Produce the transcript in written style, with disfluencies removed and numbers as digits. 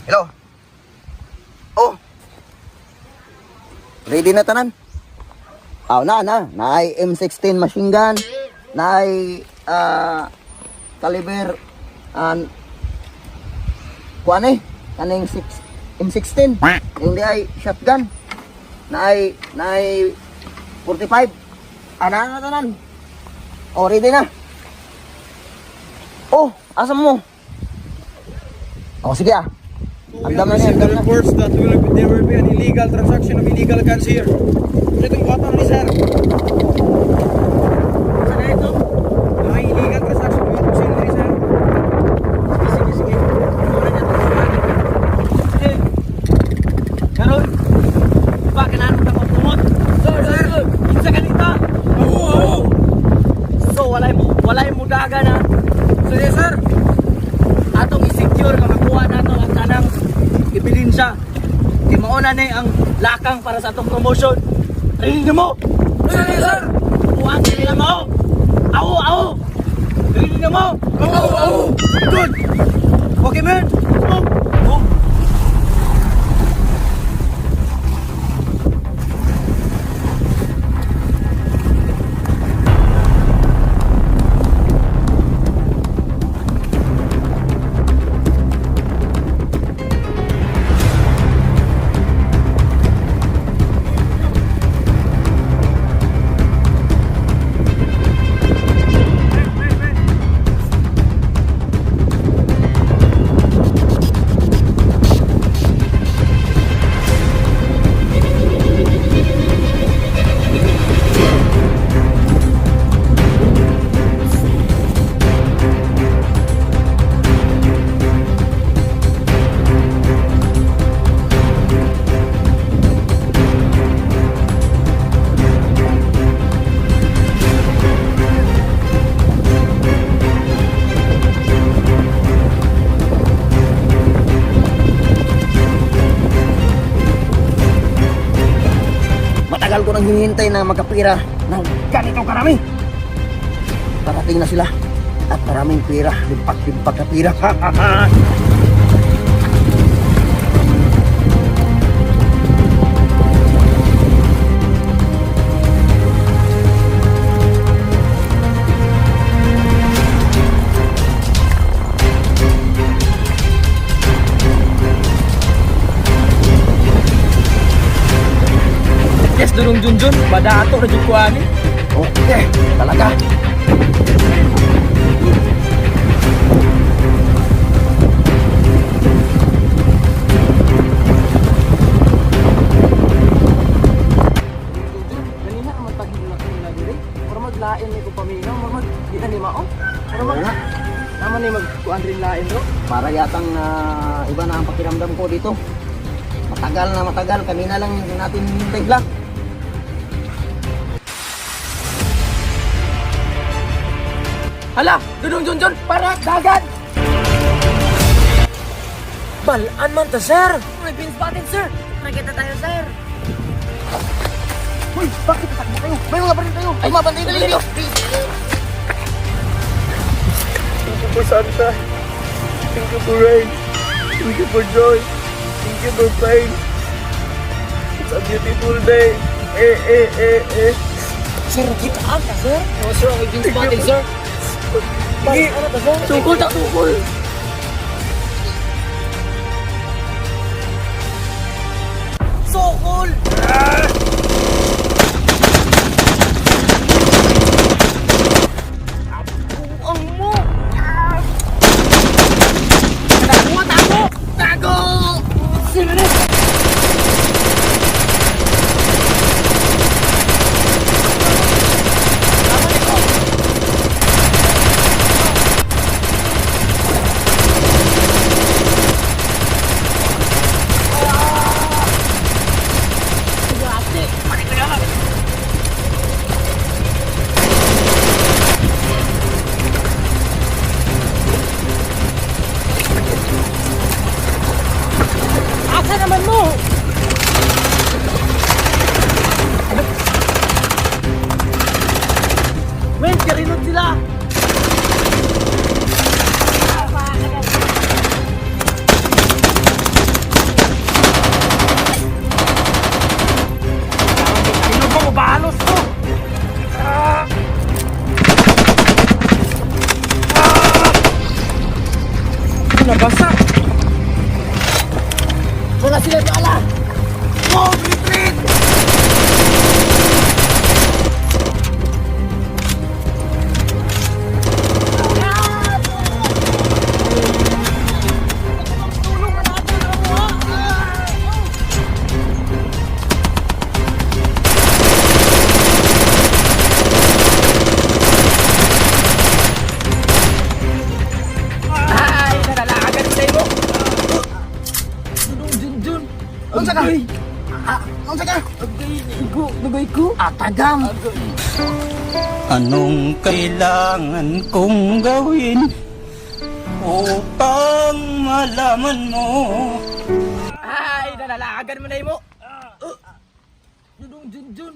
Hello? Oh. Ready na tanan? Aw na na, naay M16 machine gun, naay caliber an kuan eh, kaning 6 M16. Yung di ay shotgun. Naay naay 45. Ana na tanan. Oh, ready na. Oh, asa mo? Oh, sige ah. Andam na niya, Received the andam na. reports that there will be an illegal transaction of illegal guns here. Ano itong bata ni sir? Saan na ito? May illegal transaction of illegal guns sir. Sige, sige, sige. Muna niya ito. Sige. Karon, ba kananon ka pagkumot? Sir, sir, kinsa kanita? Oo, oo. So walay mo daga na. Sige, sir. Atong i-secure nga makuha nato ang kanang ebidensya. Di mao na ni ang lakang para sa atong promotion. Ready na mo? Sige, sir. Kuha nila mo. Awo, awo. Ready na mo? Oo, oo. Good. Okay, man. Smoke. Oh. Matagal ko nang hinihintay na magkapira ng ganito karami. Parating na sila at maraming pira, limpak-limpak na pira. Yes, durong junjun. Badato na jud ko ani. Okay, talaga. Ganina ang matagin na nila diri. Mura maglain ni ko paminaw, mura mag di na ni mao. Mura mag naman ni magkuan rin lain ro. Para yatang iba na ang pakiramdam ko dito. Matagal na matagal, kanina lang natin hinihintay sila. Hala, dudong junjun para dagan. Balaan man ta, sir. May been spotted, sir. Nakita tayo, sir. Uy, bakit tatakbo kayo? May mga baril kayo. Ay, mabantay na ninyo. Thank you for Santa. Thank you for rain. Thank you for joy. Thank you for pain. It's a beautiful day. Eh, eh, eh, eh. Sir, kita ka, sir. No, sir, ang been spotted, sir. Sige. Ano ta, sir? Tukol ta, tukol. Sokol! Abuang mo! Tago! Tago! Tago! Sino na? Nabasa. Wala sila pala. Go, retreat! Ay, nalalagan mo na mo. Dudong Junjun. Unsa ka? Ah, unsa ka? Agay, igo, nagay ko. Ah, tagam. Anong kailangan kong gawin upang malaman mo? Ay, nalalagan mo na mo. Dudong Junjun.